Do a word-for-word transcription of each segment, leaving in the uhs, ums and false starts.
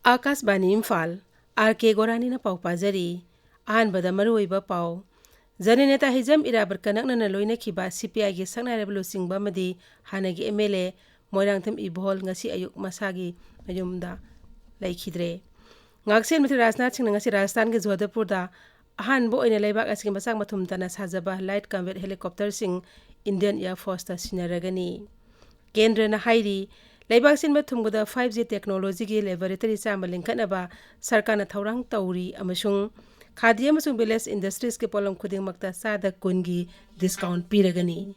ꯑꯥꯀꯥꯁꯕꯥꯅꯤ Imphal, R ꯀꯦ ꯒꯣꯔꯥꯅꯤꯅ ꯄꯥꯎ ꯄꯥꯖꯔꯤ꯫ ꯑꯍꯥꯟꯕꯗ ꯃꯔꯨꯑꯣꯏꯕ ꯄꯥꯎ꯫ ꯖꯅꯅꯦꯇꯥ ꯍꯤꯖꯝ ꯏꯔꯥꯕꯠꯀ ꯅꯛꯅꯅ ꯂꯣꯏꯅꯈꯤꯕ ꯁꯤ ꯄꯤ ꯑꯥꯏꯒꯤ ꯁꯛꯅꯥꯏꯔꯕ ꯂꯨꯆꯤꯡꯕ ꯑꯃꯗꯤ ꯍꯥꯟꯅꯒꯤ ꯑꯦꯝ ꯑꯦꯜ ꯑꯦ ꯃꯣꯏꯔꯥꯡꯊꯦꯝ ꯏꯕꯣꯍꯜ ꯉꯁꯤ ꯑꯌꯨꯛ ꯃꯁꯥꯒꯤ ꯃꯌꯨꯝꯗ ꯂꯩꯈꯤꯗ꯭ꯔꯦ꯫ ꯉꯥꯛꯁꯦꯟ ꯃꯟꯇ꯭ꯔꯤ ꯔꯥꯖꯅꯥꯊ ꯁꯤꯡꯅ ꯉꯁꯤ ꯔꯥꯖꯁꯊꯥꯟꯒꯤ ꯖꯣꯙꯄꯨꯔꯗ ꯑꯍꯥꯟꯕ ꯑꯣꯏꯅ ꯂꯩꯕꯥꯛ ꯑꯁꯤꯒꯤ ꯃꯆꯥꯛ ꯃꯊꯨꯝ ꯇꯥꯅ ꯁꯥꯖꯕ ꯂꯥꯏꯠ ꯀꯝꯕꯦꯠ ꯍꯦꯂꯤꯀꯣꯞꯇꯔꯁꯤꯡ ꯏꯟꯗꯤꯌꯟ ꯑꯦꯌꯔ ꯐꯣꯔꯁꯇ ꯁꯤꯟꯅꯔꯒꯅꯤ꯫ ꯀꯦꯟꯗ꯭ꯔꯅ ꯍꯥꯏꯔꯤ, ꯂꯩꯕꯥꯛ ꯁꯤꯟꯕ ꯊꯨꯡꯕꯗ ꯐꯥꯏꯚ ꯖꯤ ꯇꯦꯛꯅꯣꯂꯣꯖꯤꯒꯤ ꯂꯦꯕꯣꯔꯦꯇꯔꯤ ꯆꯥꯝꯃ ꯂꯤꯡꯈꯠꯅꯕ ꯁꯔꯀꯥꯔꯅ ꯊꯧꯔꯥꯡ ꯇꯧꯔꯤ ꯑꯃꯁꯨꯡ ꯈꯥꯗꯤ ꯑꯃꯁꯨꯡ ꯚꯤꯂꯦꯖ ꯏꯟꯗꯁꯇ꯭ꯔꯤꯁꯀꯤ ꯄꯣꯠꯂꯝ ꯈꯨꯗꯤꯡꯃꯛꯇ ꯆꯥꯗ ꯀꯨꯟꯒꯤ ꯗꯤꯁꯀꯥꯎꯟ ꯄꯤꯔꯒꯅꯤ꯫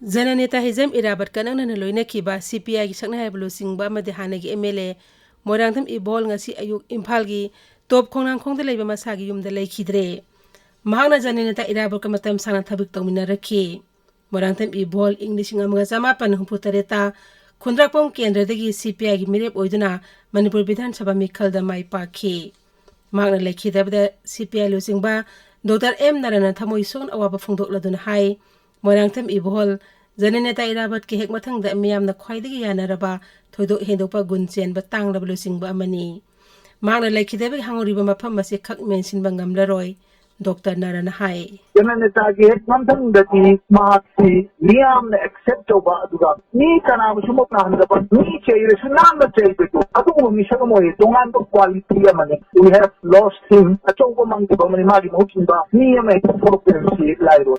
ꯖꯅꯅꯦꯇꯥ ꯍꯤꯖꯝ ꯏꯔꯥꯕꯠꯀ ꯅꯛꯅꯅ ꯂꯣꯏꯅꯈꯤꯕ ꯁꯤ ꯄꯤ ꯑꯥꯏꯒꯤ ꯁꯛꯅꯥꯏꯔꯕ ꯂꯨꯆꯤꯡꯕ ꯑꯃꯗꯤ ꯍꯥꯟꯅꯒꯤ ꯑꯦꯝ ꯑꯦꯜ ꯑꯦ ꯃꯣꯏꯔꯥꯡꯊꯦꯝ ꯏꯕꯣꯜ ꯉꯁꯤ ꯑꯌꯨꯛ ꯏꯝꯐꯥꯜꯒꯤ ꯇꯣꯞ ꯈꯣꯡꯅꯥꯡꯈꯣꯡꯗ ꯂꯩꯕ ꯃꯁꯥꯒꯤ ꯌꯨꯝꯗ ꯂꯩꯈꯤꯗ꯭ꯔꯦ꯫ ꯃꯍꯥꯛꯅ ꯖꯅꯅꯦꯇꯥ ꯏꯔꯥꯕꯠꯀ ꯃꯇꯝ ꯁꯥꯡꯅ ꯊꯕꯛ ꯇꯧꯃꯤꯟꯅꯔꯛꯈꯤ꯫ ꯃꯣꯏꯔꯥꯡꯊꯦꯝ ꯏꯕꯣꯜ ꯏꯪ ꯂꯤꯁꯤꯡ ꯑꯃꯒ ꯆꯃꯥꯄꯟ ꯍꯨꯝꯐꯨ ꯇꯔꯦꯠꯇ ꯈꯨꯟꯗ꯭ꯔꯥꯛꯄꯝ ꯀꯦꯟꯗ꯭ꯔꯗꯒꯤ ꯁꯤ ꯄꯤ ꯑꯥꯏꯒꯤ ꯃꯤꯔꯦꯞ ꯑꯣꯏꯗꯨꯅ ꯃꯅꯤꯄꯨꯔ ꯕꯤꯙꯥꯟ ꯁꯚꯥ ꯃꯤꯈꯜꯗ ꯃꯥꯏ ꯄꯥꯛꯈꯤ꯫ ꯃꯍꯥꯛꯅ ꯂꯩꯈꯤꯗꯕꯗ ꯁꯤ ꯄꯤ ꯑꯥꯏ ꯂꯨꯆꯤꯡꯕ ꯗꯣꯛꯇꯔ ꯑꯦꯝ ꯅꯥꯔꯥꯅ ꯊꯃꯣꯏ ꯁꯣꯛꯅ ꯑꯋꯥꯕ ꯐꯣꯡꯗꯣꯛꯂꯗꯨꯅ ꯍꯥꯏ, ꯃꯣꯏꯔꯥꯡꯊꯦꯝ ꯏꯕꯣꯍꯜ ꯖꯅꯅꯦꯇꯥ ꯏꯔꯥꯕꯠꯀꯤ ꯍꯦꯛ ꯃꯊꯪꯗ ꯃꯤꯌꯥꯝꯅ ꯈ꯭ꯋꯥꯏꯗꯒꯤ ꯌꯥꯅꯔꯕ ꯊꯣꯏꯗꯣꯛ ꯍꯦꯟꯗꯣꯛꯄ ꯒꯨꯟ ꯆꯦꯟꯕ ꯇꯥꯡꯂꯕ ꯂꯨꯆꯤꯡꯕ ꯑꯃꯅꯤ꯫ ꯃꯍꯥꯛꯅ ꯂꯩꯈꯤꯗꯕꯒꯤ ꯍꯥꯡꯍꯧꯔꯤꯕ ꯃꯐꯝ ꯑꯁꯤ ꯈꯛ ꯃꯦꯟꯁꯤꯟꯕ ꯉꯝꯂꯔꯣꯏ꯫ ꯗꯣꯛꯇꯔ ꯅꯥꯔꯥꯅ ꯍꯥꯏ꯫ ꯖꯅꯅꯦꯇꯥꯒꯤ ꯍꯦꯛ ꯃꯊꯪꯗꯗꯤ ꯃꯍꯥꯛꯁꯤ ꯃꯤꯌꯥꯝꯅ ꯑꯦꯛꯁꯦꯞ ꯇꯧꯕ, ꯑꯗꯨꯒ ꯃꯤ ꯀꯅꯥꯕꯨꯁꯨ ꯃꯨꯛ ꯅꯥꯍꯟꯗꯕ, ꯃꯤ ꯆꯩꯔꯁꯨ ꯅꯥꯟꯅ ꯆꯩꯕꯗꯣ, ꯑꯗꯨꯒꯨꯝꯕ ꯃꯤꯁꯛ ꯑꯃ ꯑꯣꯏꯌꯦ꯫ ꯇꯣꯉꯥꯟꯕ ꯀ꯭ꯋꯥꯂꯤꯇꯤ ꯑꯃꯅꯤ꯫ We have lost him. ꯑꯆꯧꯕ ꯃꯥꯡꯖꯕ ꯑꯃꯅꯤ꯫ ꯃꯥꯒꯤ ꯃꯍꯨꯠ ꯁꯤꯟꯕ ꯃꯤ ꯑꯃ ꯍꯦꯛꯇ ꯊꯣꯛꯂꯛꯄ ꯍꯥꯏꯕꯁꯤ ꯂꯥꯏꯔꯣꯏ꯫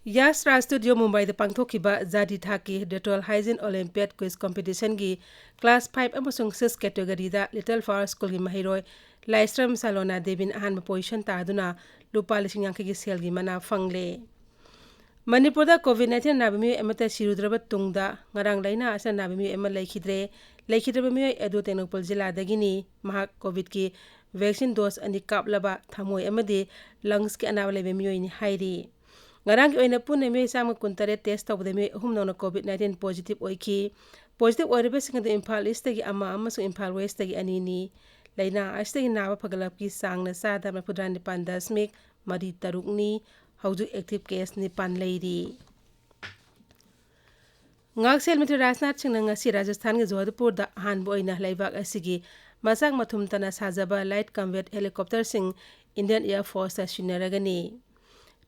ꯌꯥꯁ ꯔꯥꯖ ꯁ꯭ꯇꯨꯗꯤꯑꯣ ꯃꯨꯝꯕꯥꯏꯗ ꯄꯥꯡꯊꯣꯛꯈꯤꯕ ꯖꯥꯇꯤ ꯊꯥꯛꯀꯤ ꯗꯦꯇꯣꯜ ꯍꯥꯏꯖꯤꯟ ꯑꯣꯂꯦꯝꯄꯤꯌꯥꯠ ꯀ꯭ꯋꯤꯖ ꯀꯣꯝꯄꯤꯇꯤꯁꯟꯒꯤ ꯀ꯭ꯂꯥꯁ ꯐꯥꯏꯚ ꯑꯃꯁꯨꯡ ꯁꯤꯛꯁ ꯀꯦꯇꯦꯒꯣꯔꯤꯗ ꯂꯤꯇꯜ ꯐ꯭ꯂꯥꯋꯔ ꯁ꯭ꯀꯨꯜꯒꯤ ꯃꯍꯩꯔꯣꯏ ꯂꯥꯏꯁ꯭ꯔꯝ ꯁꯥꯂꯣꯅꯥ ꯗꯦꯕꯤꯟ ꯑꯍꯥꯟꯕ ꯄꯣꯖꯤꯁꯟ ꯇꯥꯗꯨꯅ ꯂꯨꯄꯥ ꯂꯤꯁꯤꯡ ꯌꯥꯡꯈꯩꯒꯤ ꯁꯦꯜꯒꯤ ꯃꯅꯥ ꯐꯪꯂꯦ꯫ ꯃꯅꯤꯄꯨꯔꯗ ꯀꯣꯚꯤꯗ ꯅꯥꯏꯟꯇꯤꯟ ꯅꯥꯕ ꯃꯤꯑꯣꯏ ꯑꯃꯠꯇ ꯁꯤꯔꯨꯗ꯭ꯔꯕ ꯇꯨꯡꯗ ꯉꯔꯥꯡ ꯂꯥꯏꯅꯥ ꯑꯁꯤꯅ ꯅꯥꯕ ꯃꯤꯑꯣꯏ ꯑꯃ ꯂꯩꯈꯤꯗ꯭ꯔꯦ꯫ ꯂꯩꯈꯤꯗ꯭ꯔꯕ ꯃꯤꯑꯣꯏ ꯑꯗꯨ ꯇꯦꯡꯅꯧꯄꯜ ꯖꯤꯂꯥꯗꯒꯤꯅꯤ꯫ ꯃꯍꯥꯛ ꯀꯣꯚꯤꯗꯀꯤ ꯚꯦꯛꯁꯤꯟ ꯗꯣꯁ ꯑꯅꯤ ꯀꯥꯞꯂꯕ ꯊꯃꯣꯏ ꯑꯃꯗꯤ ꯂꯪꯁꯀꯤ ꯑꯅꯥꯕ ꯂꯩꯕ ꯃꯤꯑꯣꯏꯅꯤ ꯍꯥꯏꯔꯤ꯫ ꯉꯔꯥꯡꯒꯤ ꯑꯣꯏꯅ ꯄꯨꯟꯅ ꯃꯤꯑꯣꯏ ꯆꯥꯝꯃ ꯀꯨꯟꯇꯔꯦꯠ ꯇꯦꯁ ꯇꯧꯕꯗ ꯃꯤꯑꯣꯏ ꯑꯍꯨꯝ ꯅꯧꯅ ꯀꯣꯚꯤꯗ ꯅꯥꯏꯟꯇꯤꯟ ꯄꯣꯖꯤꯇꯤꯚ ꯑꯣꯏꯈꯤ꯫ ꯄꯣꯖꯤꯇꯤꯚ ꯑꯣꯏꯔꯤꯕꯁꯤꯡ ꯑꯗꯨ ꯏꯝꯐꯥꯜ ꯏꯁꯇꯒꯤ ꯑꯃ ꯑꯃꯁꯨꯡ ꯏꯝꯐꯥꯜ ꯋꯦꯁꯇꯒꯤ ꯑꯅꯤꯅꯤ꯫ ꯂꯥꯏꯅꯥ ꯑꯁꯤꯗꯒꯤ ꯅꯥꯕ ꯐꯒꯠꯂꯛꯄꯒꯤ ꯆꯥꯡꯅ ꯆꯥꯗ ꯃꯔꯤꯐꯨꯇꯔꯥ ꯅꯤꯄꯥꯟ ꯗꯁꯃꯤꯛ ꯃꯔꯤ ꯇꯔꯨꯛꯅꯤ꯫ ꯍꯧꯖꯤꯛ ꯑꯦꯛꯇꯤꯚ ꯀꯦꯁ ꯅꯤꯄꯥꯟ ꯂꯩꯔꯤ꯫ ꯉꯥꯛꯁꯦꯜ ꯃꯟꯇ꯭ꯔꯤ ꯔꯥꯖꯅꯥꯊ ꯁꯤꯡꯅ ꯉꯁꯤ ꯔꯥꯖꯁꯊꯥꯟꯒꯤ ꯖꯣꯙꯄꯨꯔꯗ ꯑꯍꯥꯟꯕ ꯑꯣꯏꯅ ꯂꯩꯕꯥꯛ ꯑꯁꯤꯒꯤ ꯃꯆꯥꯛ ꯃꯊꯨꯝ ꯇꯅ ꯁꯥꯖꯕ ꯂꯥꯏꯠ ꯀꯝꯕꯦꯠ ꯍꯦꯂꯤꯀꯣꯞꯇꯔꯁꯤꯡ ꯏꯟꯗꯤꯌꯟ ꯑꯦꯌꯔ ꯐꯣꯔꯁꯇ ꯁꯤꯟꯅꯔꯒꯅꯤ꯫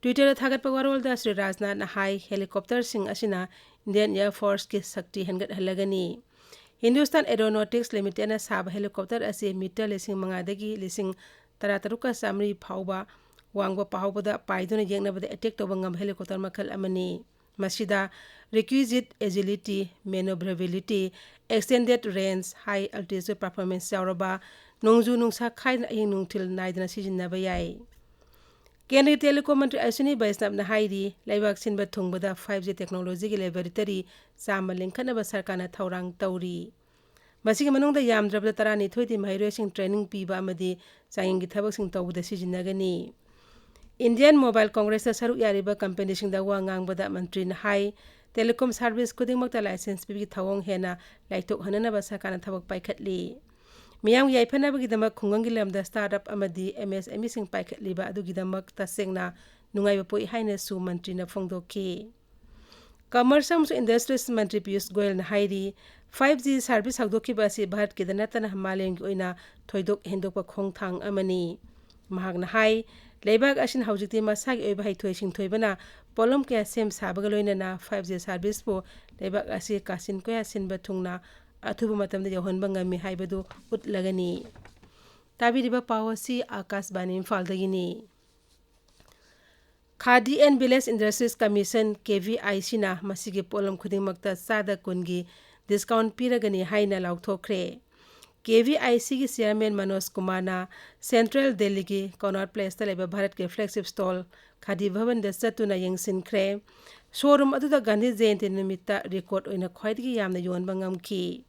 ꯇ꯭ꯋꯤꯇꯔꯗ ꯊꯥꯒꯠꯄ ꯋꯥꯔꯣꯜꯗ ꯁ꯭ꯔꯤ ꯔꯥꯖꯅꯥꯊꯅ ꯍꯥꯏ, ꯍꯦꯂꯤꯀꯣꯞꯇꯔꯁꯤꯡ ꯑꯁꯤꯅ ꯏꯟꯗꯤꯌꯟ ꯑꯦꯌꯔ ꯐꯣꯔꯁꯀꯤ ꯁꯛꯇꯤ ꯍꯦꯟꯒꯠꯍꯜꯂꯒꯅꯤ꯫ ꯍꯤꯟꯗꯨꯁꯇꯥꯟ ꯑꯦꯔꯣꯅꯣꯇꯤꯛꯁ ꯂꯤꯃꯤꯇꯦꯗꯅ ꯁꯥꯕ ꯍꯦꯂꯤꯀꯣꯞꯇꯔ ꯑꯁꯤ ꯃꯤꯇꯔ ꯂꯤꯁꯤꯡ ꯃꯉꯥꯗꯒꯤ ꯂꯤꯁꯤꯡ ꯇꯔꯥꯇꯔꯨꯛꯀ ꯆꯥꯃꯔꯤ ꯐꯥꯎꯕ ꯋꯥꯡꯕ ꯄꯥꯎꯕꯗ ꯄꯥꯏꯗꯨꯅ ꯌꯦꯛꯅꯕꯗ ꯑꯦꯇꯦꯛ ꯇꯧꯕ ꯉꯝꯕ ꯍꯦꯂꯤꯀꯣꯞꯇꯔ ꯃꯈꯜ ꯑꯃꯅꯤ꯫ ꯃꯁꯤꯗ requisite agility, maneuverability, extended range, high altitude performance ꯌꯥꯎꯔꯕ ꯅꯣꯡꯖꯨ ꯅꯨꯡꯁꯥ ꯈꯥꯏꯗꯅ ꯑꯍꯤꯡ ꯅꯨꯡꯊꯤꯜ ꯅꯥꯏꯗꯅ ꯁꯤꯖꯤꯟꯅꯕ ꯌꯥꯏ꯫ ꯀꯦꯟꯗ꯭ꯔꯒꯤ ꯇꯦꯂꯤꯀꯣꯝ ꯃꯟꯇ꯭ꯔꯤ ꯑꯁ꯭ꯋꯤꯅꯤ ꯕꯩꯁꯅꯕꯅ ꯍꯥꯏꯔꯤ, ꯂꯩꯕꯥꯛ ꯁꯤꯟꯕ ꯊꯨꯡꯕꯗ ꯐꯥꯏꯚ ꯖꯤ ꯇꯦꯛꯅꯣꯂꯣꯖꯤꯒꯤ ꯂꯦꯕꯣꯔꯦꯇꯔꯤ ꯆꯥꯝꯃ ꯂꯤꯡꯈꯠꯅꯕ ꯁꯔꯀꯥꯔꯅ ꯊꯧꯔꯥꯡ ꯇꯧꯔꯤ꯫ ꯃꯁꯤꯒꯤ ꯃꯅꯨꯡꯗ ꯌꯥꯝꯗ꯭ꯔꯕꯗ ꯇꯔꯥꯅꯤꯊꯣꯏꯗꯤ ꯃꯍꯩꯔꯣꯏꯁꯤꯡ ꯇ꯭ꯔꯦꯅꯤꯡ ꯄꯤꯕ ꯑꯃꯗꯤ ꯆꯥꯡꯌꯦꯡꯒꯤ ꯊꯕꯛꯁꯤꯡ ꯇꯧꯕꯗ ꯁꯤꯖꯤꯟꯅꯒꯅꯤ꯫ ꯏꯟꯗꯤꯌꯟ ꯃꯣꯕꯥꯏꯜ ꯀꯣꯡꯒ꯭ꯔꯦꯁꯇ ꯁꯔꯨꯛ ꯌꯥꯔꯤꯕ ꯀꯝꯄꯦꯅꯤꯁꯤꯡꯗ ꯋꯥ ꯉꯥꯡꯕꯗ ꯃꯟꯇ꯭ꯔꯤꯅ ꯍꯥꯏ, ꯇꯦꯂꯤꯀꯣꯝ ꯁꯥꯔꯚꯤꯁ ꯈꯨꯗꯤꯡꯃꯛꯇ ꯂꯥꯏꯁꯦꯟꯁ ꯄꯤꯕꯒꯤ ꯊꯧꯑꯣꯡ ꯍꯦꯟꯅ ꯂꯥꯏꯊꯣꯛꯍꯟꯅꯅꯕ ꯁꯔꯀꯥꯔꯅ ꯊꯕꯛ ꯄꯥꯏꯈꯠꯂꯤ꯫ ꯃꯤꯌꯥꯝꯒꯤ ꯌꯥꯏꯐꯅꯕꯒꯤꯗꯃꯛ ꯈꯨꯡꯒꯪꯒꯤ ꯂꯝꯗ ꯁ꯭ꯇꯥꯔꯠ ꯑꯞ ꯑꯃꯗꯤ ꯑꯦꯝ ꯑꯦꯁ ꯑꯦꯝ ꯏꯁꯤꯡ ꯄꯥꯏꯈꯠꯂꯤꯕ ꯑꯗꯨꯒꯤꯗꯃꯛ ꯇꯁꯦꯡꯅ ꯅꯨꯡꯉꯥꯏꯕ ꯄꯣꯛꯏ ꯍꯥꯏꯅꯁꯨ ꯃꯟꯇ꯭ꯔꯤꯅ ꯐꯣꯡꯗꯣꯛꯈꯤ꯫ ꯀꯃꯔꯁ ꯑꯃꯁꯨꯡ ꯏꯟꯗꯁꯇ꯭ꯔꯤꯁ ꯃꯟꯇ꯭ꯔꯤ ꯄꯤꯌꯨꯁ ꯒꯣꯌꯜꯅ ꯍꯥꯏꯔꯤ, ꯐꯥꯏꯚ ꯖꯤ ꯁꯥꯔꯚꯤꯁ ꯍꯧꯗꯣꯛꯈꯤꯕ ꯑꯁꯤ ꯚꯥꯔꯠꯀꯤꯗ ꯅꯠꯇꯅ ꯃꯥꯂꯦꯝꯒꯤ ꯑꯣꯏꯅ ꯊꯣꯏꯗꯣꯛ ꯍꯦꯟꯗꯣꯛꯄ ꯈꯣꯡꯊꯥꯡ ꯑꯃꯅꯤ꯫ ꯃꯍꯥꯛꯅ ꯍꯥꯏ, ꯂꯩꯕꯥꯛ ꯑꯁꯤꯅ ꯍꯧꯖꯤꯛꯇꯤ ꯃꯁꯥꯒꯤ ꯑꯣꯏꯕ ꯍꯩꯊꯣꯏ ꯁꯤꯡꯊꯣꯏꯕꯅ ꯄꯣꯠꯂꯝ ꯀꯌꯥ ꯁꯦꯝ ꯁꯥꯕꯒ ꯂꯣꯏꯅꯅ ꯐꯥꯏꯚ ꯖꯤ ꯁꯥꯔꯚꯤꯁꯄꯨ ꯂꯩꯕꯥꯛ ꯑꯁꯤ ꯀꯥꯆꯤꯟ ꯀꯣꯌꯥ ꯁꯤꯟꯕ ꯊꯨꯡꯅ ꯑꯊꯨꯕ ꯃꯇꯝꯗ ꯌꯧꯍꯟꯕ ꯉꯝꯃꯤ ꯍꯥꯏꯕꯗꯨ ꯎꯠꯂꯒꯅꯤ꯫ ꯇꯥꯕꯤꯔꯤꯕ ꯄꯥꯎ ꯑꯁꯤ ꯑꯥꯀꯥꯁꯕꯥꯅꯤ ꯏꯝꯐꯥꯜꯗꯒꯤꯅꯤ꯫ Khadi and village industries commission, K V I ꯁꯤꯅ ꯃꯁꯤꯒꯤ ꯄꯣꯠꯂꯝ ꯈꯨꯗꯤꯡꯃꯛꯇ ꯆꯥꯗ ꯀꯨꯟꯒꯤ ꯗꯤꯁꯀꯥꯎꯟ ꯄꯤꯔꯒꯅꯤ ꯍꯥꯏꯅ ꯂꯥꯎꯊꯣꯛꯈ꯭ꯔꯦ꯫ ꯀꯦ ꯚꯤ ꯑꯥꯏ ꯁꯤꯒꯤ ꯆꯤꯌꯔꯃꯦꯟ ꯃꯅꯣꯖ ꯀꯨꯃꯥꯔꯅ ꯁꯦꯟꯇ꯭ꯔꯦꯜ ꯗꯦꯜꯂꯤꯒꯤ ꯀꯣꯅꯥꯔꯠ ꯄ꯭ꯂꯦꯁꯇ ꯂꯩꯕ ꯚꯥꯔꯠꯀꯤ ꯐ꯭ꯂꯦꯒꯁꯤꯞ ꯁ꯭ꯇꯣꯜ ꯈꯥꯗꯤ ꯚꯕꯟꯗ ꯆꯠꯇꯨꯅ ꯌꯦꯡꯁꯤꯟꯈ꯭ꯔꯦ꯫ ꯁꯣꯔꯨꯝ ꯑꯗꯨꯗ ꯒꯥꯟꯙꯤ ꯖꯌꯟꯇꯤ ꯅꯨꯃꯤꯠꯇ ꯔꯦꯀꯣꯔꯗ ꯑꯣꯏꯅ ꯈ꯭ꯋꯥꯏꯗꯒꯤ ꯌꯥꯝꯅ ꯌꯣꯟꯕ ꯉꯝꯈꯤ꯫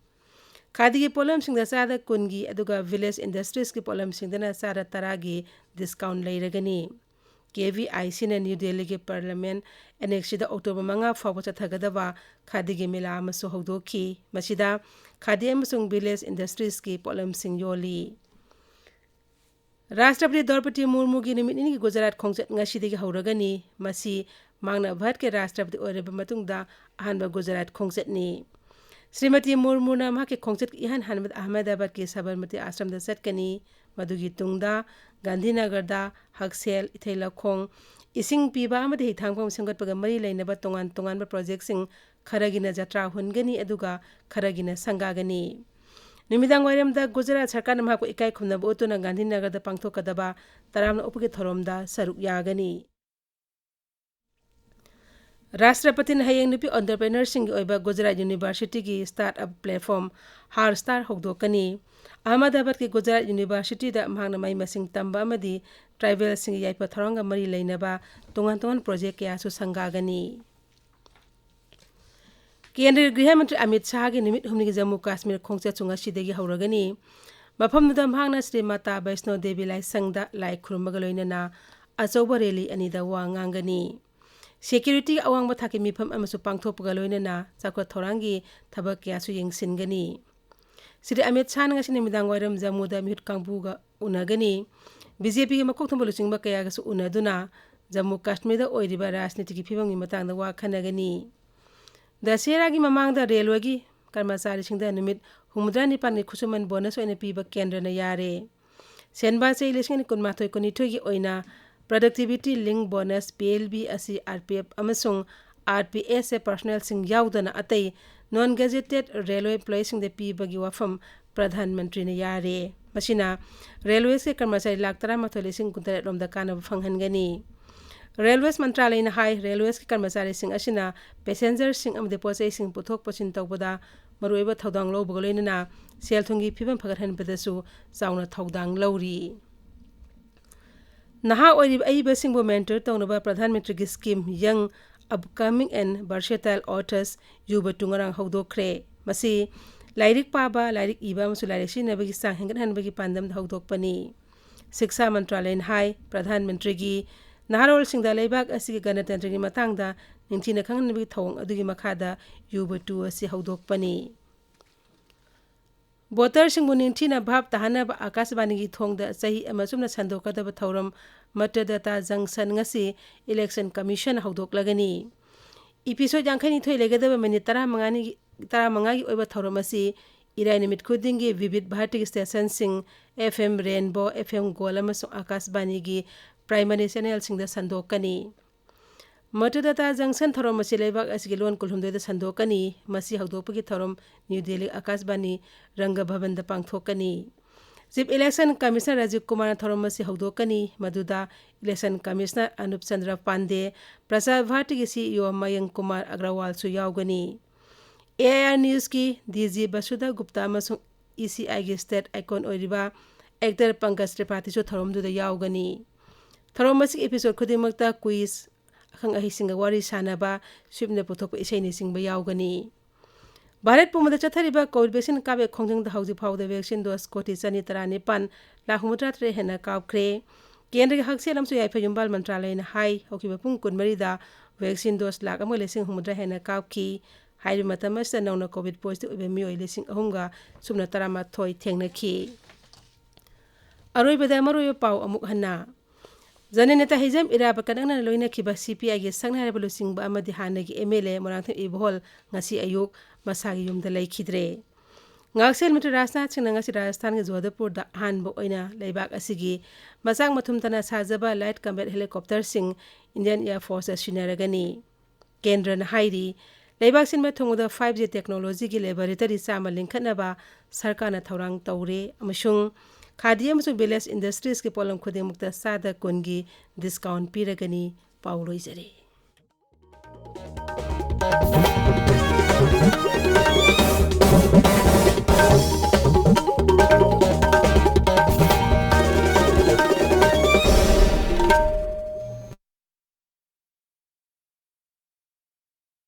ꯈꯥꯗꯤꯒꯤ ꯄꯣꯠꯂꯝꯁꯤꯡꯗ ꯆꯥꯗ ꯀꯨꯟꯒꯤ, ꯑꯗꯨꯒ ꯚꯤꯂꯦꯖ ꯏꯟꯗꯁꯇ꯭ꯔꯤꯁꯀꯤ ꯄꯣꯠꯂꯝꯁꯤꯡꯗꯅ ꯆꯥꯗ ꯇꯔꯥꯒꯤ ꯗꯤꯁꯀꯥꯎꯟ ꯂꯩꯔꯒꯅꯤ꯫ ꯀꯦ ꯚꯤ ꯑꯥꯏ ꯁꯤꯅ ꯅ꯭ꯌꯨ ꯗꯦꯜꯂꯤꯒꯤ ꯄꯥꯔꯂꯤꯌꯥꯃꯦꯟ ꯑꯦꯅꯦꯛꯁꯁꯤꯗ ꯑꯣꯛꯇꯣꯕꯔ ꯃꯉꯥ ꯐꯥꯎꯕ ꯆꯠꯊꯒꯗꯕ ꯈꯥꯗꯤꯒꯤ ꯃꯦꯂꯥ ꯑꯃꯁꯨ ꯍꯧꯗꯣꯛꯈꯤ꯫ ꯃꯁꯤꯗ ꯈꯥꯗꯤ ꯑꯃꯁꯨꯡ ꯚꯤꯂꯦꯖ ꯏꯟꯗꯁꯇ꯭ꯔꯤꯁꯀꯤ ꯄꯣꯠꯂꯝꯁꯤꯡ ꯌꯣꯜꯂꯤ꯫ ꯔꯥꯁꯇ꯭ꯔꯄꯇꯤ ꯗ꯭ꯔꯧꯄꯗꯤ ꯃꯨꯔꯃꯨꯒꯤ ꯅꯨꯃꯤꯠ ꯅꯤꯅꯤꯒꯤ ꯒꯨꯖꯔꯥꯠ ꯈꯣꯡꯆꯠ ꯉꯁꯤꯗꯒꯤ ꯍꯧꯔꯒꯅꯤ꯫ ꯃꯁꯤ ꯃꯍꯥꯛꯅ ꯚꯥꯔꯠꯀꯤ ꯔꯥꯁꯇ꯭ꯔꯄꯇꯤ ꯑꯣꯏꯔꯕ ꯃꯇꯨꯡꯗ ꯑꯍꯥꯟꯕ ꯒꯨꯖꯔꯥꯠ ꯈꯣꯡꯆꯠꯅꯤ꯫ ꯁ꯭ꯔꯤꯃꯇꯤ ꯃꯨꯔꯃꯨꯅ ꯃꯍꯥꯛꯀꯤ ꯈꯣꯡꯆꯠꯀꯤ ꯏꯍꯥꯟ ꯍꯥꯟꯕꯗ ꯑꯍꯃꯗꯥꯕꯥꯗꯀꯤ ꯁꯕꯔꯃꯇꯤ ꯑꯥꯁ꯭ꯔꯝꯗ ꯆꯠꯀꯅꯤ꯫ ꯃꯗꯨꯒꯤ ꯇꯨꯡꯗ ꯒꯥꯟꯙꯤꯅꯒꯔꯗ, ꯍꯛꯁꯦꯜ, ꯏꯊꯩ ꯂꯧꯈꯣꯡ, ꯏꯁꯤꯡ ꯄꯤꯕ ꯑꯃꯗꯤ ꯍꯤꯊꯥꯡꯐꯝ ꯁꯦꯝꯒꯠꯄꯒ ꯃꯔꯤ ꯂꯩꯅꯕ ꯇꯣꯉꯥꯟ ꯇꯣꯉꯥꯟꯕ ꯄ꯭ꯔꯣꯖꯦꯛꯁꯤꯡ ꯈꯔꯒꯤꯅ ꯖꯇ꯭ꯔꯥ ꯍꯨꯟꯒꯅꯤ, ꯑꯗꯨꯒ ꯈꯔꯒꯤꯅ ꯁꯪꯒꯥꯒꯅꯤ꯫ ꯅꯨꯃꯤꯗꯥꯡ ꯋꯥꯏꯔꯝꯗ ꯒꯨꯖꯔꯥꯠ ꯁꯔꯀꯥꯔꯅ ꯃꯍꯥꯛꯄꯨ ꯏꯀꯥꯏ ꯈꯨꯝꯅꯕ ꯎꯠꯇꯨꯅ ꯒꯥꯟꯙꯤꯅꯒꯔꯗ ꯄꯥꯡꯊꯣꯛꯀꯗꯕ ꯇꯔꯥꯝꯅ ꯑꯣꯛꯄꯒꯤ ꯊꯧꯔꯝꯗ ꯁꯔꯨꯛ ꯌꯥꯒꯅꯤ꯫ ꯔꯥꯁꯇ꯭ꯔꯄꯇꯤꯅ ꯍꯌꯦꯡ ꯅꯨꯄꯤ ꯑꯣꯟꯇꯔꯄ꯭ꯔꯦꯅꯔꯁꯤꯡꯒꯤ ꯑꯣꯏꯕ ꯒꯨꯖꯔꯥꯠ ꯌꯨꯅꯤꯚꯔꯁꯤꯇꯤꯒꯤ ꯁ꯭ꯇꯥꯔꯠ ꯑꯞ ꯄ꯭ꯂꯦꯠꯐꯣꯔꯝ ꯍꯥꯔ ꯁ꯭ꯇꯥꯔ ꯍꯧꯗꯣꯛꯀꯅꯤ꯫ ꯑꯍꯃꯗꯥꯕꯥꯗꯀꯤ ꯒꯨꯖꯔꯥꯠ ꯌꯨꯅꯤꯚꯔꯁꯤꯇꯤꯗ ꯃꯍꯥꯛꯅ ꯃꯍꯩ ꯃꯁꯤꯡ ꯇꯝꯕ ꯑꯃꯗꯤ ꯇ꯭ꯔꯥꯏꯕꯦꯜꯁꯤꯡꯒꯤ ꯌꯥꯏꯐ ꯊꯧꯔꯥꯡꯒ ꯃꯔꯤ ꯂꯩꯅꯕ ꯇꯣꯉꯥꯟ ꯇꯣꯉꯥꯟꯕ ꯄ꯭ꯔꯣꯖꯦꯛ ꯀꯌꯥꯁꯨ ꯁꯪꯒꯥꯒꯅꯤ꯫ ꯀꯦꯟꯗ꯭ꯔꯒꯤ ꯒ꯭ꯔꯤꯍ ꯃꯟꯇ꯭ꯔꯤ ꯑꯃꯤꯠ ꯁꯥꯍꯒꯤ ꯅꯨꯃꯤꯠ ꯍꯨꯝꯅꯤꯒꯤ ꯖꯝꯃꯨ ꯀꯥꯁꯃꯤꯔ ꯈꯣꯡꯆꯠꯁꯨ ꯉꯁꯤꯗꯒꯤ ꯍꯧꯔꯒꯅꯤ꯫ ꯃꯐꯝꯗꯨꯗ ꯃꯍꯥꯛꯅ ꯁ꯭ꯔꯤ ꯃꯥꯇꯥ ꯕꯩꯁꯅꯣ ꯗꯦꯕꯤ ꯂꯥꯏꯁꯪꯗ ꯂꯥꯏ ꯈꯨꯔꯨꯝꯕꯒ ꯂꯣꯏꯅꯅ ꯑꯆꯧꯕ ꯔꯦꯂꯤ ꯑꯅꯤꯗ ꯋꯥ ꯉꯥꯡꯒꯅꯤ꯫ ꯁꯦꯀ꯭ꯌꯨꯔꯤꯇꯤꯒꯤ ꯑꯋꯥꯡꯕ ꯊꯥꯛꯀꯤ ꯃꯤꯐꯝ ꯑꯃꯁꯨ ꯄꯥꯡꯊꯣꯛꯄꯒ ꯂꯣꯏꯅꯅ ꯆꯥꯎꯈꯠ ꯊꯧꯔꯥꯡꯒꯤ ꯊꯕꯛ ꯀꯌꯥꯁꯨ ꯌꯦꯡꯁꯤꯟꯒꯅꯤ꯫ ꯁ꯭ꯔꯤ ꯑꯃꯤꯠ ꯁꯥꯍꯅ ꯉꯁꯤ ꯅꯨꯃꯤꯗꯥꯡ ꯋꯥꯏꯔꯝ ꯖꯝꯃꯨꯗ ꯃꯤꯍꯨꯠ ꯀꯥꯡꯕꯨꯒ ꯎꯅꯒꯅꯤ꯫ ꯕꯤ ꯖꯦ ꯄꯤꯒꯤ ꯃꯀꯣꯛ ꯊꯣꯡꯕ ꯂꯨꯆꯤꯡꯕ ꯀꯌꯥꯒꯁꯨ ꯎꯅꯗꯨꯅ ꯖꯝꯃꯨ ꯀꯥꯁꯃꯤꯔꯗ ꯑꯣꯏꯔꯤꯕ ꯔꯥꯖꯅꯤꯇꯤꯒꯤ ꯐꯤꯕꯝꯒꯤ ꯃꯇꯥꯡꯗ ꯋꯥ ꯈꯟꯅꯒꯅꯤ꯫ ꯗꯁꯦꯔꯥꯒꯤ ꯃꯃꯥꯡꯗ ꯔꯦꯜꯋꯦꯒꯤ ꯀꯔꯃꯆꯥꯔꯤꯁꯤꯡꯗ ꯅꯨꯃꯤꯠ ꯍꯨꯝꯐꯨꯇꯔꯥ ꯅꯤꯄꯥꯟꯒꯤ ꯈꯨꯠꯁꯨꯃꯟ ꯕꯣꯅꯁ ꯑꯣꯏꯅ ꯄꯤꯕ ꯀꯦꯟꯗ꯭ꯔꯅ ꯌꯥꯔꯦ꯫ ꯁꯦꯟꯕꯥ ꯆꯍꯤ ꯂꯤꯁꯤꯡ ꯑꯅꯤ ꯀꯨꯟꯃꯥꯊꯣꯏ ꯀꯨꯟꯅꯤꯊꯣꯏꯒꯤ ꯑꯣꯏꯅ Productivity Linked Bonus, P L B, ꯑꯁꯤ ꯑꯥꯔ ꯄꯤ ꯑꯦꯐ ꯑꯃꯁꯨꯡ ꯑꯥꯔ ꯄꯤ ꯑꯦꯁ ꯑꯦ ꯄꯔꯁꯣꯅꯦꯜꯁꯤꯡ ꯌꯥꯎꯗꯅ ꯑꯇꯩ ꯅꯣꯟ ꯒꯦꯖꯦꯇꯦꯠ ꯔꯦꯜꯋꯦ ꯑꯦꯝꯄ꯭ꯂꯣꯌꯤꯁꯤꯡꯗ ꯄꯤꯕꯒꯤ ꯋꯥꯐꯝ ꯄ꯭ꯔꯙꯥꯟ ꯃꯟꯇ꯭ꯔꯤꯅ ꯌꯥꯔꯦ꯫ ꯃꯁꯤꯅ ꯔꯦꯜꯋꯦꯁꯀꯤ ꯀꯔꯃꯆꯥꯔꯤ ꯂꯥꯈ ꯇꯔꯥꯃꯥꯊꯣꯏ ꯂꯤꯁꯤꯡ ꯀꯨꯟꯇꯔꯦꯠ ꯔꯣꯝꯗ ꯀꯥꯟꯅꯕ ꯐꯪꯍꯟꯒꯅꯤ꯫ ꯔꯦꯜꯋꯦꯁ ꯃꯟꯇ꯭ꯔꯥꯂꯌꯅ ꯍꯥꯏ, ꯔꯦꯜꯋꯦꯁꯀꯤ ꯀꯔꯃꯆꯥꯔꯤꯁꯤꯡ ꯑꯁꯤꯅ ꯄꯦꯁꯦꯟꯖꯔꯁꯤꯡ ꯑꯃꯗꯤ ꯄꯣꯠꯆꯩꯁꯤꯡ ꯄꯨꯊꯣꯛ ꯄꯨꯁꯤꯟ ꯇꯧꯕꯗ ꯃꯔꯨꯑꯣꯏꯕ ꯊꯧꯗꯥꯡ ꯂꯧꯕꯒ ꯂꯣꯏꯅꯅ ꯁꯦꯜ ꯊꯨꯝꯒꯤ ꯐꯤꯕꯝ ꯐꯒꯠꯍꯟꯕꯗꯁꯨ ꯆꯥꯎꯅ ꯊꯧꯗꯥꯡ ꯂꯧꯔꯤ꯫ ꯅꯍꯥ ꯑꯣꯏꯔꯤꯕ ꯑꯏꯕꯁꯤꯡꯕꯨ ꯃꯦꯟꯇꯔ ꯇꯧꯅꯕ ꯄ꯭ꯔꯙꯥꯟ ꯃꯟꯇ꯭ꯔꯤꯒꯤ scheme Young Upcoming and Versatile Authors, Yuva two ꯉꯔꯥꯡ ꯍꯧꯗꯣꯛꯈ꯭ꯔꯦ꯫ ꯃꯁꯤ ꯂꯥꯏꯔꯤꯛ ꯄꯥꯕ, ꯂꯥꯏꯔꯤꯛ ꯏꯕ ꯑꯃꯁꯨꯡ ꯂꯥꯏꯔꯤꯛ ꯁꯤꯖꯤꯟꯅꯕꯒꯤ ꯆꯥꯡ ꯍꯦꯟꯒꯠꯍꯟꯕꯒꯤ ꯄꯥꯟꯗꯝꯗ ꯍꯧꯗꯣꯛꯄꯅꯤ꯫ ꯁꯤꯛꯁꯥ ꯃꯟꯇ꯭ꯔꯥꯂꯌꯅ ꯍꯥꯏ, ꯄ꯭ꯔꯙꯥꯟ ꯃꯟꯇ꯭ꯔꯤꯒꯤ ꯅꯍꯥꯔꯣꯜꯁꯤꯡꯗ ꯂꯩꯕꯥꯛ ꯑꯁꯤꯒꯤ ꯒꯅꯇꯟꯇ꯭ꯔꯒꯤ ꯃꯇꯥꯡꯗ ꯅꯤꯡꯊꯤꯅ ꯈꯪꯍꯟꯕꯒꯤ ꯊꯧꯑꯣꯡ ꯑꯗꯨꯒꯤ ꯃꯈꯥꯗ ꯌꯨꯕ ꯇꯨ ꯑꯁꯤ ꯍꯧꯗꯣꯛꯄꯅꯤ꯫ ꯚꯣꯇꯔꯁꯤꯡꯕꯨ ꯅꯤꯡꯊꯤꯅ ꯚꯥꯞ ꯇꯥꯍꯟꯅꯕ ꯑꯥꯀꯥꯁꯕꯥꯅꯤꯒꯤ ꯊꯣꯡꯗ ꯆꯍꯤ ꯑꯃ ꯆꯨꯞꯅ ꯁꯟꯗꯣꯛꯀꯗꯕ ꯊꯧꯔꯝ ꯃꯇꯗꯇꯥ ꯖꯪꯁꯟ ꯉꯁꯤ ꯏꯂꯦꯛꯁꯟ ꯀꯃꯤꯁꯟꯅ ꯍꯧꯗꯣꯛꯂꯒꯅꯤ꯫ ꯏꯄꯤꯁꯣꯗ ꯌꯥꯡꯈꯩꯅꯤꯊꯣꯏ ꯂꯩꯒꯗꯕ ꯃꯤꯅꯤꯠ ꯇꯔꯥꯃꯉꯥꯅꯤ, ꯇꯔꯥꯃꯉꯥꯒꯤ ꯑꯣꯏꯕ ꯊꯧꯔꯝ ꯑꯁꯤ ꯏꯔꯥꯏ ꯅꯨꯃꯤꯠ ꯈꯨꯗꯤꯡꯒꯤ ꯕꯤꯕꯤꯙ ꯚꯥꯔꯇꯤꯒꯤ ꯁ꯭ꯇꯦꯁꯟꯁꯤꯡ, F M rainbow, F M gold ꯑꯃꯁꯨꯡ ꯑꯥꯀꯥꯁꯕꯥꯅꯤꯒꯤ ꯄ꯭ꯔꯥꯏꯃꯔꯤ ꯆꯦꯅꯦꯜꯁꯤꯡꯗ ꯁꯟꯗꯣꯛꯀꯅꯤ꯫ ꯃꯇꯗꯇꯥ ꯖꯪꯁꯟ ꯊꯧꯔꯝ ꯑꯁꯤ ꯂꯩꯕꯥꯛ ꯑꯁꯤꯒꯤ ꯂꯣꯟ ꯀꯨꯟꯍꯨꯝꯗꯣꯏꯗ ꯁꯟꯗꯣꯛꯀꯅꯤ꯫ ꯃꯁꯤ ꯍꯧꯗꯣꯛꯄꯒꯤ ꯊꯧꯔꯝ ꯅ꯭ꯌꯨ ꯗꯦꯜꯂꯤ ꯑꯥꯀꯥꯁꯕꯥꯅꯤ ꯔꯪꯒ ꯚꯕꯟꯗ ꯄꯥꯡꯊꯣꯛꯀꯅꯤ꯫ ꯆꯤꯐ ꯏꯂꯦꯛꯁꯟ ꯀꯃꯤꯁꯅꯔ ꯔꯥꯖꯤꯕ ꯀꯨꯃꯥꯔꯅ ꯊꯧꯔꯝ ꯑꯁꯤ ꯍꯧꯗꯣꯛꯀꯅꯤ, ꯃꯗꯨꯗ ꯏꯂꯦꯛꯁꯟ ꯀꯃꯤꯁꯅꯔ ꯑꯅꯨꯞ ꯆꯟꯗ꯭ꯔ ꯄꯥꯟꯗꯦ, ꯄ꯭ꯔꯁꯥꯔ ꯚꯥꯔꯇꯤꯒꯤ ꯁꯤ ꯏ ꯑꯣ ꯃꯌꯪ ꯀꯨꯃꯥꯔ ꯑꯒ꯭ꯔꯋꯥꯜꯁꯨ ꯌꯥꯎꯒꯅꯤ꯫ A I R ꯅ꯭ꯌꯨꯁꯀꯤ D G ꯕꯁꯨꯙ Gupta ꯑꯃꯁꯨꯡ ꯏ ꯁꯤ ꯑꯥꯏꯒꯤ ꯁ꯭ꯇꯦꯠ ꯑꯥꯏꯀꯣꯟ ꯑꯣꯏꯔꯤꯕ ꯑꯦꯛꯇꯔ ꯄꯪꯀꯖ ꯇ꯭ꯔꯤꯄꯥꯊꯤꯁꯨ ꯊꯧꯔꯝꯗꯨꯗ ꯌꯥꯎꯒꯅꯤ꯫ ꯊꯧꯔꯝ ꯑꯁꯤꯒꯤ ꯏꯄꯤꯁꯣꯗ ꯈꯨꯗꯤꯡꯃꯛꯇ ꯀ꯭ꯋꯤꯖ, ꯑꯈꯪ ꯑꯍꯩꯁꯤꯡꯒ ꯋꯥꯔꯤ ꯁꯥꯅꯕ, ꯁ꯭ꯋꯤꯞꯅ ꯄꯨꯊꯣꯛꯄ ꯏꯁꯩꯅꯆꯤꯡꯕ ꯌꯥꯎꯒꯅꯤ꯫ ꯚꯥꯔꯠ ꯄꯨꯝꯕꯗ ꯆꯠꯊꯔꯤꯕ ꯀꯣꯚꯤꯗ ꯚꯦꯛꯁꯤꯟ ꯀꯥꯞꯄꯒꯤ ꯈꯣꯡꯖꯪꯗ ꯍꯧꯖꯤꯛ ꯐꯥꯎꯕꯗ ꯚꯦꯛꯁꯤꯟ ꯗꯣꯁ ꯀꯣꯇꯤ ꯆꯅꯤ ꯇꯔꯥꯅꯤꯄꯥꯟ ꯂꯥꯈ ꯍꯨꯝꯐꯨꯇꯔꯥ ꯇꯔꯦꯠ ꯍꯦꯟꯅ ꯀꯥꯞꯈ꯭ꯔꯦ꯫ ꯀꯦꯟꯗ꯭ꯔꯒꯤ ꯍꯛꯁꯦꯜ ꯑꯃꯁꯨꯡ ꯌꯥꯏꯐ ꯌꯨꯝꯕꯥꯜ ꯃꯟꯇ꯭ꯔꯥꯂꯌꯅ ꯍꯥꯏ, ꯍꯧꯈꯤꯕ ꯄꯨꯡ ꯀꯨꯟꯃꯔꯤꯗ ꯚꯦꯛꯁꯤꯟ ꯗꯣꯁ ꯂꯥꯈ ꯑꯃꯒ ꯂꯤꯁꯤꯡ ꯍꯨꯝꯐꯨꯇꯔꯥ ꯍꯦꯟꯅ ꯀꯥꯞꯈꯤ꯫ ꯍꯥꯏꯔꯤꯕ ꯃꯇꯝ ꯑꯁꯤꯗ ꯅꯧꯅ ꯀꯣꯚꯤꯗ ꯄꯣꯖꯤꯇꯤꯚ ꯑꯣꯏꯕ ꯃꯤꯑꯣꯏ ꯂꯤꯁꯤꯡ ꯑꯍꯨꯝꯒ ꯁꯨꯞꯅ ꯇꯔꯥꯃꯥꯊꯣꯏ ꯊꯦꯡꯅꯈꯤ꯫ ꯑꯔꯣꯏꯕꯗ ꯃꯔꯨꯑꯣꯏꯕ ꯄꯥꯎ ꯑꯃꯨꯛ ꯍꯟꯅ꯫ ꯖꯅꯅꯦꯇꯥ ꯍꯤꯖꯝ ꯏꯔꯥꯕꯣꯠꯀ ꯅꯛꯅꯅ ꯂꯣꯏꯅꯈꯤꯕ ꯁꯤ ꯄꯤ ꯑꯥꯏꯒꯤ ꯁꯛꯅꯥꯏꯔꯕ ꯂꯨꯆꯤꯡꯕ ꯑꯃꯗꯤ ꯍꯥꯟꯅꯒꯤ ꯑꯦꯝ ꯑꯦꯜ ꯑꯦ ꯃꯣꯏꯔꯥꯡꯊꯦꯝ ꯏꯕꯣꯍꯜ ꯉꯁꯤ ꯑꯌꯨꯛ ꯃꯁꯥꯒꯤ ꯌꯨꯝꯗ ꯂꯩꯈꯤꯗ꯭ꯔꯦ꯫ ꯉꯥꯛꯁꯦꯜ ꯃꯟꯇ꯭ꯔꯤ ꯔꯥꯖꯅꯥꯊ ꯁꯤꯡꯅ ꯉꯁꯤ ꯔꯥꯖꯁꯊꯥꯟꯒꯤ ꯖꯣꯙꯄꯨꯔꯗ ꯑꯍꯥꯟꯕ ꯑꯣꯏꯅ ꯂꯩꯕꯥꯛ ꯑꯁꯤꯒꯤ ꯃꯆꯥꯛ ꯃꯊꯨꯝ ꯇꯅꯥ ꯁꯥꯖꯕ ꯂꯥꯏꯠ ꯀꯝꯕꯦꯠ ꯍꯦꯂꯤꯀꯣꯞꯇꯔꯁꯤꯡ ꯏꯟꯗꯤꯌꯟ ꯑꯦꯌꯔ ꯐꯣꯔꯁꯇ ꯁꯤꯟꯅꯔꯒꯅꯤ꯫ ꯀꯦꯟꯗ꯭ꯔꯅ ꯍꯥꯏꯔꯤ, ꯂꯩꯕꯥꯛ ꯁꯤꯟꯕ ꯊꯨꯡꯕꯗ ꯐꯥꯏꯚ ꯖꯤ ꯇꯦꯛꯅꯣꯂꯣꯖꯤꯒꯤ ꯂꯦꯕꯣꯔꯦꯇꯔꯤ ꯆꯥꯝꯃ ꯂꯤꯡꯈꯠꯅꯕ ꯁꯔꯀꯥꯔꯅ ꯊꯧꯔꯥꯡ ꯇꯧꯔꯦ ꯑꯃꯁꯨꯡ ꯈꯥꯗꯤ ꯑꯃꯁꯨꯡ ꯚꯤꯂꯦꯖ ꯏꯟꯗꯁꯇ꯭ꯔꯤꯁꯀꯤ ꯄꯣꯠꯂꯝ ꯈꯨꯗꯤꯡꯃꯛꯇ ꯆꯥꯗ ꯀꯨꯟꯒꯤ ꯗꯤꯁꯀꯥꯎꯟ ꯄꯤꯔꯒꯅꯤ꯫ ꯄꯥꯎ ꯂꯣꯏꯖꯔꯦ꯫